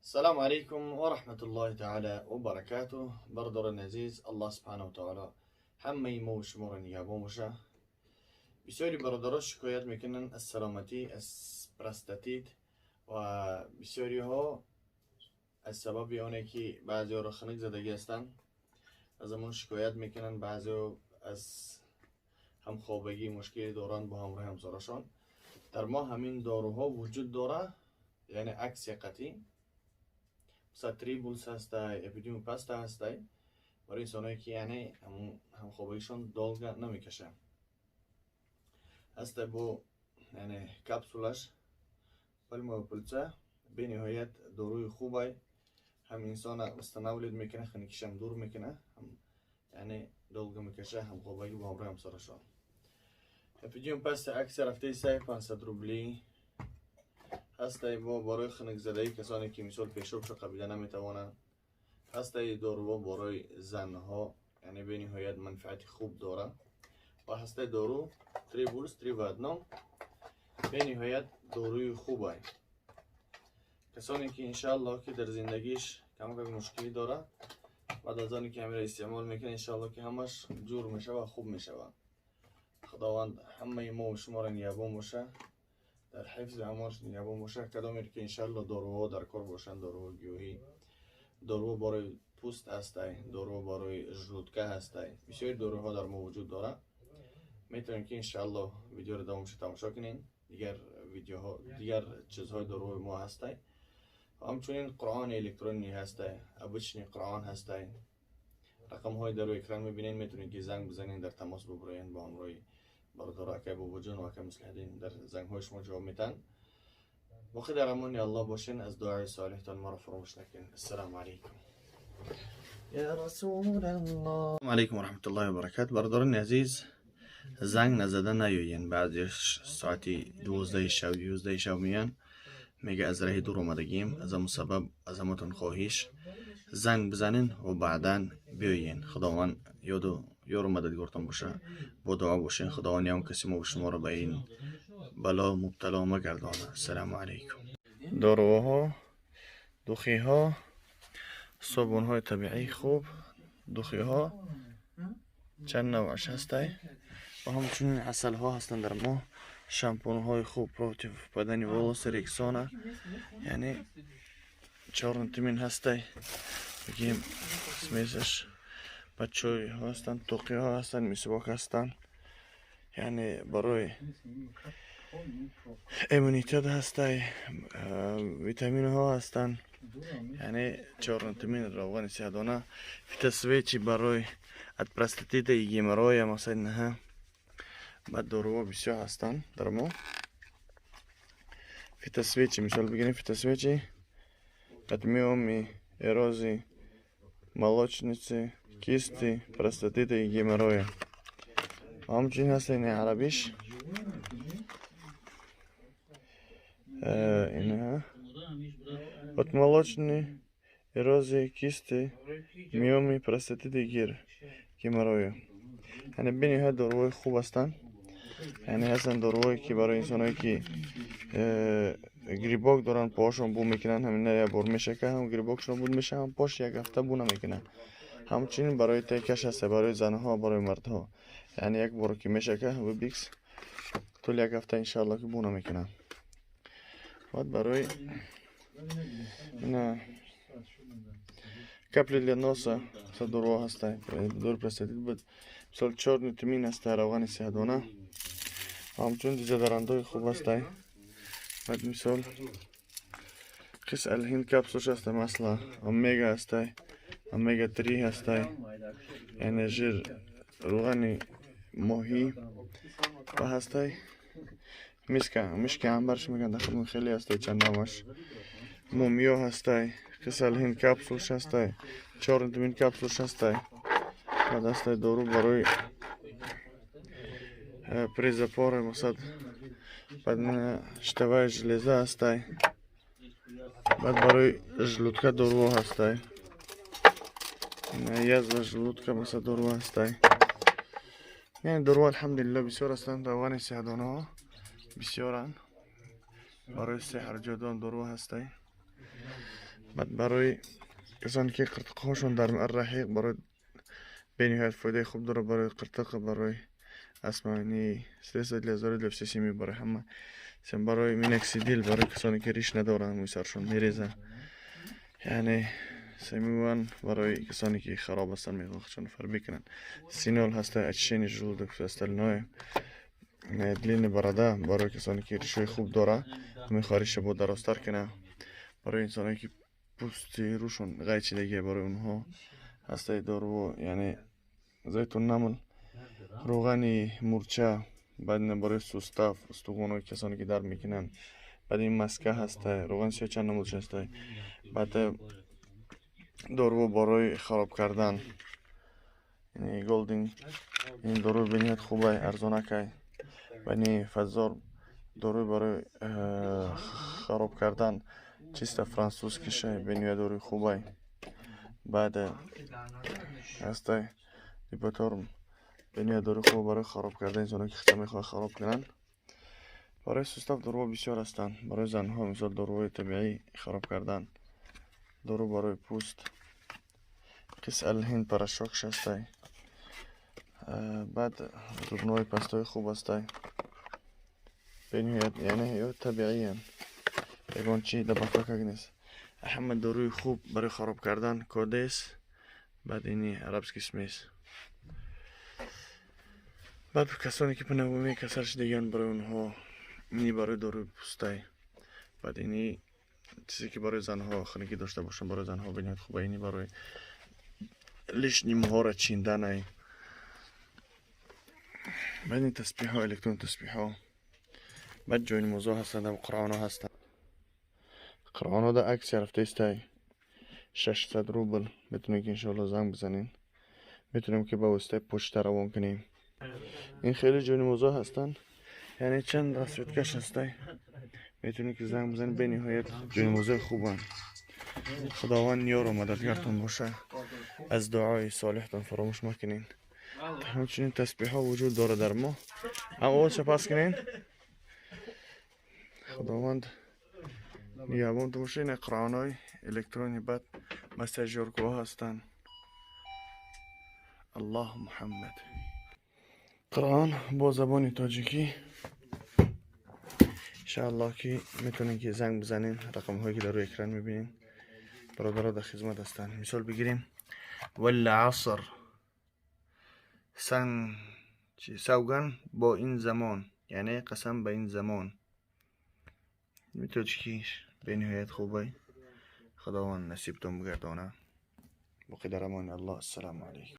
السلام عليكم ورحمة الله تعالى وبركاته. برادران عزیز، الله سبحانه وتعالی همه ما و شما را نگهبان باشه. بسیاری برادران شکایت میکنن از سلامتی، از پرستاتیت و بسیاری ها از سبب آنه که بعضی ها را خنک زدگی هستن، از همون شکایت میکنن. بعضی ها از همخوابگی مشکل دارن با همراه همسرشان. در ما همین داروها وجود داره، یعنی عکس قطعی مثلا تریبولس هسته، اپیدیوم پسته هسته، برای انسانایی که یعنی همخوابگیشون долго نمیکشه هسته، با یعنی کپسولش پلمو پلچه. به نهایت داروی خوبه، هم انسان восстанавливает میکنه، خنکیش هم دور میکنه، هم یعنی долго میکشه همخوابگی با همراه همسرشان. اپیدیوم پست اکثر رفته سه 500 روبلی هسته، با برای خنک زدگی کسانی که مثال پیشوبش قبیله نمیتوانند هسته. داروها برای زنها یعنی به نهایت منفعت خوب داره و هسته دارو تریبولس три в одном به نهایت داروی خوبه. کسانی که انشالله که در زندگیش کم کم مشکلی داره، بعد از آنی که همین استعمال میکنه، انشالله که همش جور میشه و خوب میشه. خداوند همه ما و شما را نگهبان باشه، در حفظ امانش نگهبان باشه. کدامی که انشالله داروها در کار باشند، داروها گیاهی، دارو برای پوست هسته، دارو برای желудка هسته، بسیاری داروها در ما وجود داره. میتونیم که انشالله ویدیو رو دوامش تماشا کنین. دیگر ویدیوها، دیگر چیزهای داروی ما هسته. همچنین قرآن الکترونی هسته، обычный قرآن هسته. رقم های در اکران میبینین، میتونید که زنگ بزنین، در تماس ببرین با همراهی برادر اکای بابا جان و اکای مصلح. در زنگ های شما جواب میتن. باقی در امان الله باشین. از دعای صالحتان ما را فراموش نکنین. السلام علیکم یا رسول الله. علیکم و رحمت الله و برکات. برادران عزیز، زنگ نزده نیوین. بعضیش ساعتی 12 شب، 11 شب میان، میگه از راه دور اومدگیم. از همون سبب از همتون خواهش، زنگ بزنین و بعدا بیاین. خداوند یادو یار و مددگارتان باشه. با دعا باشین. خداوند هم کسی ما و شما رو به این بلا مبتلا مگردانه. السلام علیکم. داروها، духи ها، صابون های طبیعی خوب، духи ها چند نوعش هسته و همچنین عسل ها هستن در ما، شامپون های خوب против выпадания волос Рексона، یعنی چهار тмин هسته، بگیم смесь ش. بچوی ها هستن، توقی ها هستن، مسواک هستن، یعنی برای иммунитет هسته، ویتامین ها هستن، یعنی چهار тмин، روغن سیادانه، фитосвечи برای от простатита и геморроя مثلا. بعد داروها بسیار هستن در ما. фитосвечи مثال بگیریم، фитосвечи от миомы, эрозии молочницы, кисты, простатита и геморроя. همچنین هست این عربیش، اینها от молочной эрозии, кисты, миомы, простатита и геморроя. یعنی بینیها داروهای خوب هستن. یعنی هستن داروهایی که برای انسانهایی که грибок دارن، پاهاشون بو میکنن، همین یک بار میشه که هم грибок شون بود میشه، هم پاش یک هفته بو نمیکنه. همچنین برای تکش هست، برای زنها، برای مردها، یعنی یک بار که میشه که و بیکس طول یک هفته انشالله که بو نمیکنه. بعد برای نه капли для носа دارو هست، دور پرستاتیت بود. مثال چهار тмин هست، روغن سیهدانه، همچون дезодорант های خوب هست. بعد مثال قسط الهند کپسولش هست، مثلا омега هست، омега 3 هست، یعنی жир روغن ماهی و هست، مشک عنبرش میگن در خیلی هست، چند نوعش، مومیا هست، قسط الهند کپسولش هست، چهار тмин کپسولش هست. بعد هست دارو برای при запоре مثلا. بعد щитовая железа هست. بعد برای желудка دارو هست، язва желудка مثلا دارو هست. یعنی دارو الحمدلله بسیار هستند. روغن سیهدانه ها بسیارن، برای سحر جادو دارو هست. Баъд барои касоне ки қиртиқҳошон дар раҳиқ, барои бениҳоят фоидаи хуб дорад, барои қиртиқ, барои астма, средства для здоровья для всей семьи, барои ҳама, барои миноксидил, барои касоне ки риш надоранд, мӯи саршон мереза, яъне семиван, барои касоне ки хароб ҳастанд, мехоҳанд худшон фарбӣ кунанд. Синол ҳаста, очищение желудок, всё остальное. Длинная борода, барои касоне ки ришои хуб дора, мехоҳад риша бо дарозтар кунад, барои инсоное ки пӯсти рӯшон ғайчидагия, барои онҳо ҳастаи дору, яъне зайтун намл, рӯғани мурча. Баъд барои сустав, устухонои касоне ки дард мекунанд. Баъд ин маска ҳаста, рӯғани сиёҳ чанд намудаш ҳаста. Баъд дору барои хароб кардан, голдин, ин доруи бениҳоят хубай, арзонакай. Бани фазор, доруи барои хароб кардан, чисто французский шай, бениҳоят доруи хубай. Баъд ҳастай дипаторм, бениҳоят доруи хуб барои хароб кардан, инсоное ки хита мехоҳад хароб кунанд. Барои сустав доруҳо бисёр ҳастанд. Барои занҳо, мисол, доруҳои табиӣ хароб кардан, дору барои пӯст, қис алҳинд порошок ҳастай. Баъд зубной пастои хуб ҳастай, бениҳоят, яъне ё табииян, ягон чи добавка нест. Ҳама доруи хуб барои хароб кардан кодес. Баъд ини арабский смесь. Баъд касоне ки пневмония, касал шудагиан, барои онҳо ини, барои доруи пӯстай. Баъд ини чизе ки барои занҳо хунукӣ дошта бошанд, барои занҳо бениҳоят хуба. Ини барои лишний мӯҳоро чинданай. Баъд ин таспеҳҳо, электрон таспеҳҳо. Баъд ҷойнамозҳо ҳастанд, қуръонҳо ҳастанд. Қуръонҳо дар акция рафтаистай, 600 рубл. Метавонем ки, иншоалло, занг бизанем, метавонем ки ба воситаи почта равон кунем. Ин хеле ҷойнамозҳо ҳастанд, яъне чанд расцветка ш ҳастай. Метавонем ки занг бизанем, бениҳоят ҷойнамозҳои хубанд. Худованд ёру мададгартон боша, аз дуои солеҳтон фаромӯш макунед. Ҳамчунин таспеҳҳо вуҷуд дорад дар мо. Ам овозша пас кунед. Худованд нигаҳбонтон боша. Ина қуръонҳои электрони, баъд массажёрка ҳо ҳастанд. Аллоҳ Муҳаммад, Қуръон бо забони тоҷикӣ. Иншааллоҳ ки метавонем ки занг бизанем, рақамҳое ки дар рӯи экран мебинем, бародаро дар хизмат ҳастанд. Мисол бигирем: валаср, сан савган бо ин замон, яъне қасам ба ин замон. Тоҷикиш бениҳоят хубай. Худованд насибтон бигардона. Боқӣ дар амони Аллоҳ. Ассалому алайкум.